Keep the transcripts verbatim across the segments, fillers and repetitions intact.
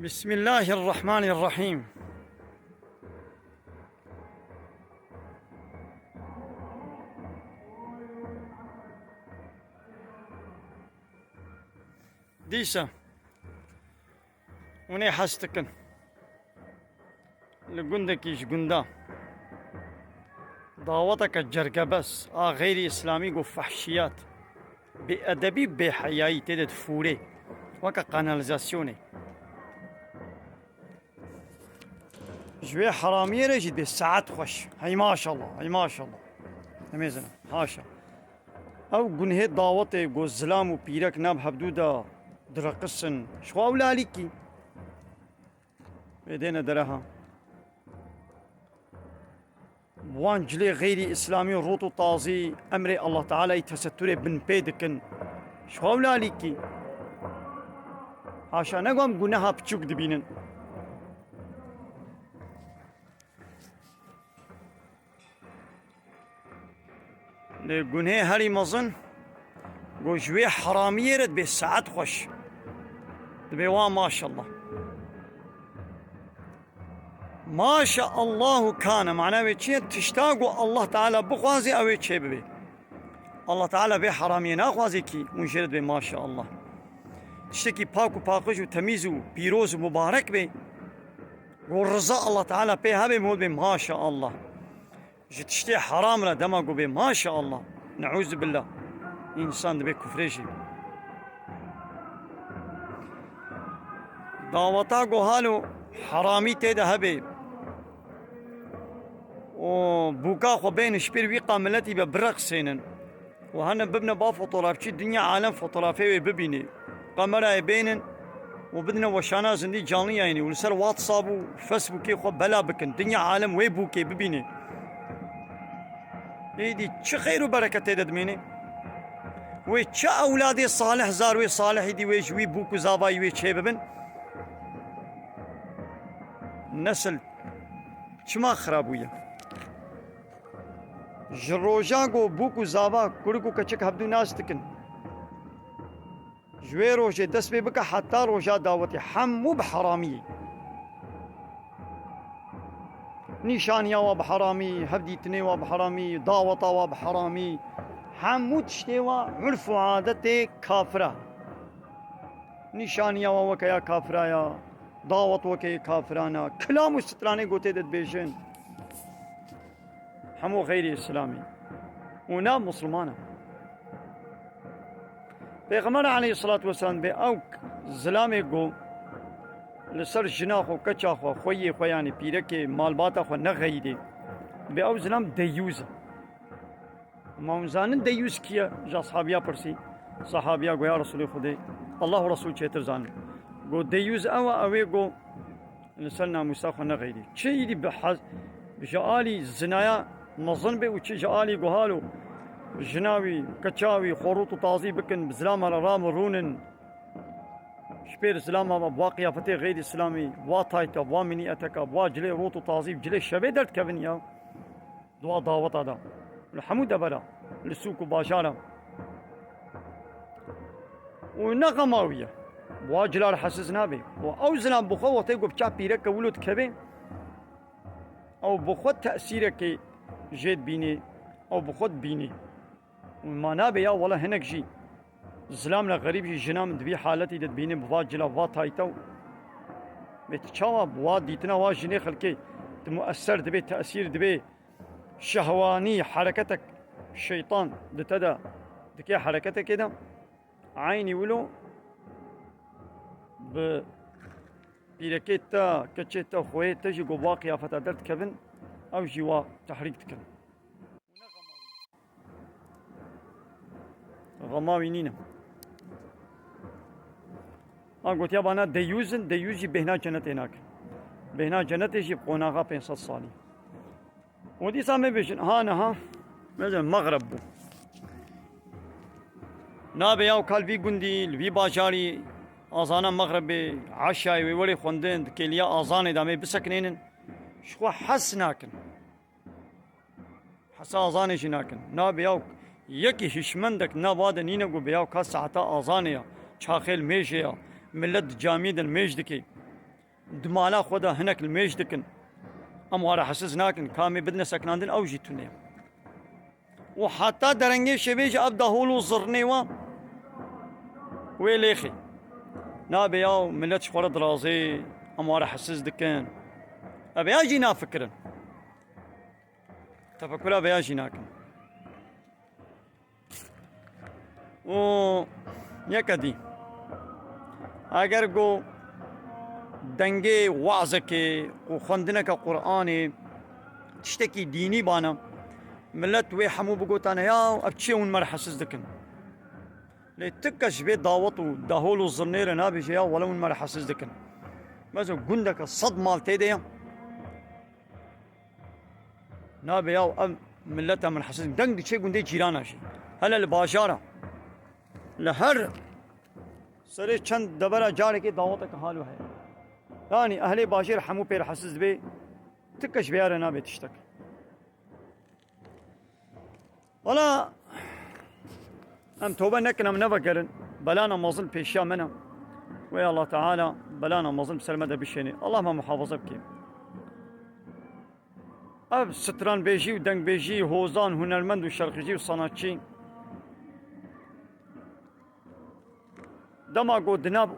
Bismillahirrahmanirrahim. Dîsa hûn ê hez dikin li gundekî ji gunda daweteke cergebes a xeyrî îslamî ku fehşiyat, bêedebî, bêheyayî tê de difûrê weke kanalizasyonê. Ji wê heramiyê re jî dibê saet xweş. Hey maşallah, hey maşallah. Em ê zin, haşa. Ew gunhê dawetê ku zilam û pîrek nav hevdû de direqisin. Ji xwe ew lalîkî. Wê dêne dereha. Wan cilê xeyrî îslamî rût û tazî emrê Allah Teala'yî tesetturê binpê dikin. Ji xwe ew lalîkî. Haşa, ne ku em guneha piçûk dibînin. Lê gunhê herî mezin ku ji wê heramiyê re dibê saet xweş. Dibê wa maşallah. Maşa Allahu kane, mana wê çi ye? Tişta ku Allah Teala bixwazê, ew ê çê bibe. Allah Teala vê heramiyê naxwazê kî hûn jê re dibê maşa Allah. Tiştekî pak û paqij û temîz û pîroz û mubarek bê. Ku riza Allah Teala pê hebe, hûn dibê maşa Allah. Ji tiştê heram re dema ku bê maşa Allah, neûzubillah, însan dibê kufrê jî. Daweta ku halo heramî tê de hebe û bûka xwe bêne ji pêr wî qa miletî ve bireqsênin û hene bibine ba fotografçî, dinya alem fotografê wê bibîne. Kamerayê bênin û bidine weşana zindî canlı yayınê û li ser WhatsApp û Facebookê xwe bela bikin. Dinya alem wê bûkê bibîne. Êdî çi xeyr û bereket tê de dimêne? Wê çi ewladê salih, zarwê salihî dî wê ji wî bûk û zavayî wê çê bibin? Nesil çima xira bûye? Ji roja ku bûk û zava, kurik û keçik hevdû nas dikin, ji wê rojê dest pê bike heta roja dawetê, hemû bi heramiyê. Nîşaniya wa bi heramî, hevdîtinê wa bi heramî, daweta wa bi heramî, hemû tiştê wa, urf û adetê kafira. Nîşaniya wa weke ya kafira ya, dawet weke yê kafiran e, kilam û stranê gotê de dibêjin. Hemû xeyrî îslamî û ne misilman e. Pêxember aleyhissalatu vesselam bê ew zilamê ku li ser jina xwe, keça xwe, xweyê xwe, yanî pîrekê, malbata xwe nexeyîdê, bê ew zilam deyûz e. Ma hûn zanin deyûz kî ye? Ji ashabiya pirsî. Sahabiya got, ya Resûlê Xwedê, Allah û Resûl çêtir zanin. Got, deyûz ew e, ew ê got, li ser namûsa xwe nexeyrî. Çi îdî bi hez-, ji alî zinaya mezin bê û çi ji alî guhal û jina wî, keça wî, xwe rût û tazî bikin, bi zilama re ram û rûnin. Ji pêr zilama ve bi wa qiyafetê xeyrî îslamî, bi wa tayta, bi wa minîeteka, bi wa cilê rût û tazî, bi cilê şevê derdikevin ya. Di wa daweta de, li hemû devera, li sûk û bajara. Û ne xema wî ye. Bi wa cila re hesiz nabe. Û ew zilam bi xwe wextê ku bi çav pîreke wilo dikeve, ew bi xwe tesîrekê jê dibînê, ew bi xwe dibînê. Û ma nabe ya wela hinek jî zilam ne xerîb jî jina min di vî haletî de dibîne bi va cila va tayta û bê tu çawa bi wa dîtina wa jinê xelkê tu mueser dibe, tesîr dibe, şehwanî hereketek şeytan di te de dike hereketekê de eynî wilo bi pîrekê te, keçê te, xweyê te jî ku bi wa qiyafeta derdikevin, ew jî wa tehrîk dikin. Xema wî nîne. A gotiya bana deyûz in, deyûz jî bêhna cenetê nakin. Bêhna cenetê jî bi qonaxa pênc sed salî. Û dîsa me bêjin, ha niha, mesela mexreb bû. Nabe ya ka li vî gundî, li vî bajarî, azana mexrebê, eşayê wê werê xwendin, di kêliya azanê de me bisekinênin. Ji xwe hes nakin. Hesa azanê jî nakin. Nabe ya yekî hişmendek nava de nîne ku bê ya ka saeta azanê ya, çaxê li mêjê ya, millet di camiyê de li mêj dike. di mala xwe de hinek li mêj dikin. Em ware hesiz nakin, ka em ê bidine sekinandin, ew jî tune ye. Û heta derengê şevê jî ev dahol û zirnê we wê lêxê. Nabe ya millet ji xwe re dirazê, em ware hesiz dikin. Ev ya jî nafikirin. Tefekura vêya jî nakin. Û yeke dî, eger ku dengê wazekê û xwendineke Qur'anê tiştekî dînî bana, millet wê hemû bigotane, ya ev çi ye hûn me re hesiz dikin? Lê ti kes ji vê dawet û dahol û zirnê re nabêje, ya wele hûn me re hesiz dikin. Mesela gundeke sed mal tê de ye. Nabe ya ev millet em hesiz. Deng diçe gundê cîrana jî. Hele li bajara. Li her serê çend debera carekê daweteke halo heye. Yanî ehlê bajêr hemû pê re hesiz dibe. Ti kes vêya re nabe tiştek. Wala em tobe nekin, em nevegerin. Belana mezin pêşiya me ne. Wê Allah Teala belana mezin bi ser me de bişêne. Allah me muhafaza bike. Ev stranbêjî û dengbêjî, hozan, hunermend û şerxicî û sanatçî, dema ku di nav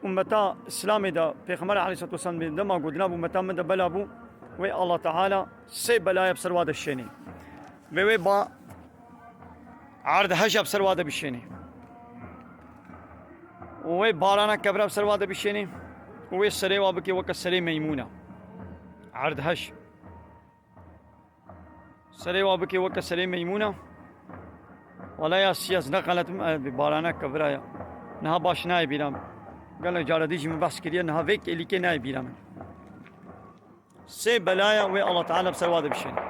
ummeta Îslamê de, Pêxember aleyhisselatu vesselam bê, dema ku di nav ummeta min de bela bû, wê Allah Teala sê belaya bi ser wa de şênê. Vê wê ba erdheja bi ser wa de bişênê. Û wê barana kevra bi ser wa de bişênê. Û wê serê wa bike weke serê meymûna. Erdhej. Serê wa bike weke serê meymûna. Wala ya siyas ne xelet min, ev barana kevra ya. Niha baş nayê bîra min. Gelek cara dî jî min behs kiriye, niha vê kêlîkê nayê bîra min. Sê belaya wê Allah Teala bi ser wa de bişêne.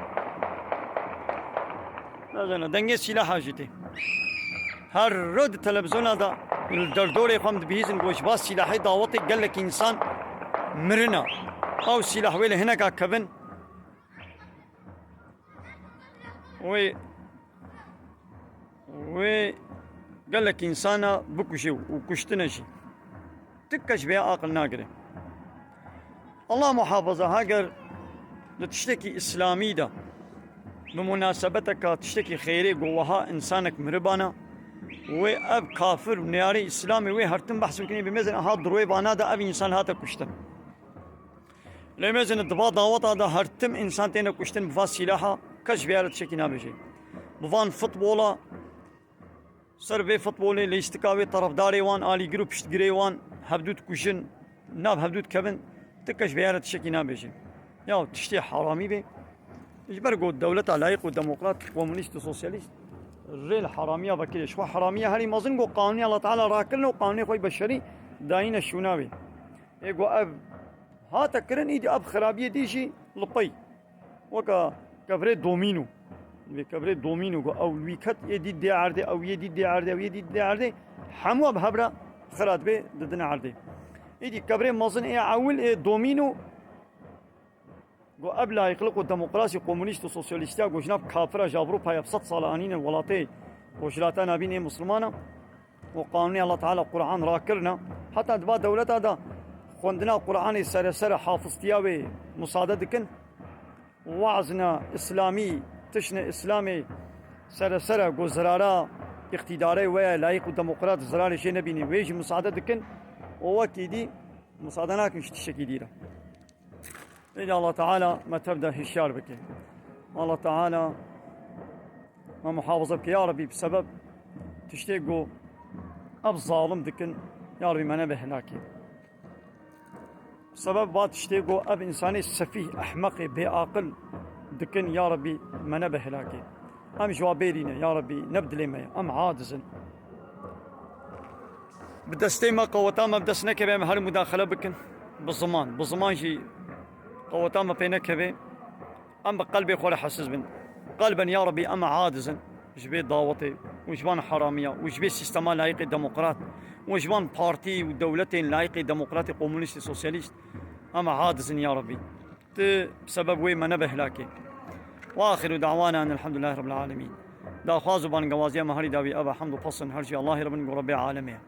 Nezana, dengê sîlaha jî tê. Her ro di televizyona de li derdorê xwe em dibihîzin, ku ji ba sîlahê dawetê gelek însan mirina. Ew sîlah wê li hineka kevin. Wê, wê gelek însana bikuje û kuştine jî. Ti kes vêya aqil nagire. Allah muhafaza, heger di tiştekî îslamî de, bi munasebeteka tiştekî xêrê ku wiha însanek miribana, wê ev kafir û neyarê îslamê wê her tim behs bikin, bimêzin aha di rûyê vana de ev însan hate kuştin. Lê mêzin di va daweta de her tim însan têne kuştin bi va sîlaha, kes ji vê re tiştekî nabêje. Bi van futbola, ser vê futbolê lîstika wê, tarafdarê wan, alîgir û piştgirê wan hevdû dikujin, nav hevdû dikevin, ti kes ji vê re tiştekî nabêje. Ya tiştê heramî bê. Ji ber ku dewleta layîq û demokrat, komûnîst û sosyalîst rê li heramiya vekirê. Ji xwe heramiya herî mezin ku qanûnê Allah Teala rakirin û qanûnê xwe beşerî dayîne şûna wê. Ê ku ev hate kirin, îdî ev xirabiyê dî jî li pey. Weke kevirê domîno. Vê kevirê domîno ku ew wî ket, ê dî dê erdê, ew yê dî dê erdê, ew yê dî dê erdê. Hemû ev hev re xira dibê, didine erdê. Îdî kevirê mezin ê ewil ê domîno. Got, ev layîqlik û demokrasî, komûnîst û sosyalîstiya ku ji nav kafira ji Ewropayê bi sed sala anîne welatê Rojhilata Navîn ê Mislimana û qanûnê Allah Teala Quran rakirine. Heta di va dewleta de xwendina Quranê seresere hafiztiya wê musade dikin. Wazna îslamî, tiştine îslamê seresere ku zirara îqtîdarê we ye, layîq û demokrat zirarê jê nebînî, wê jî musade dikin û wekî dî musade nakin ji tiştekî dî re. Êdî Allah Teala me tev de hişyar bike. Allah Teala me muhafaza bike. Ya Rebî, bi sebeb tiştê ku ev zalim dikin, ya Rebî, me nebe helakê. Bi sebeb va tiştê ku ev însanê sefîh, ehmeqê, bêaqil dikin, ya Rebî, me nebe helakê. Em ji wa bêrî ne, ya Rebî, ne bi dilê me ye. Em aciz in. Bi destê me, qeweta me bi dest nekeve, em her mudaxele bikin. Bi ziman, bi ziman jî qeweta me pê nekeve. Em bi qelbê xwe re hesiz bin. Qelben, ya Rebî, em aciz in ji vê dawetê û ji van heramiya û ji vê sîstema layîqê demokrat û ji van partî û dewletên layîqê demokratê, komûnîstê, sosyalîst. Em aciz in, ya Rebî. Tu bi sebeb wê me nebe hilakê. Wa axiru da'wana enelhamdulillahî rabbil alemîn. Daxwaz û bangewaziya me herî dawî ev e, hemd û pesn her jî Allahî re bin, ku Rebbê alemê ye.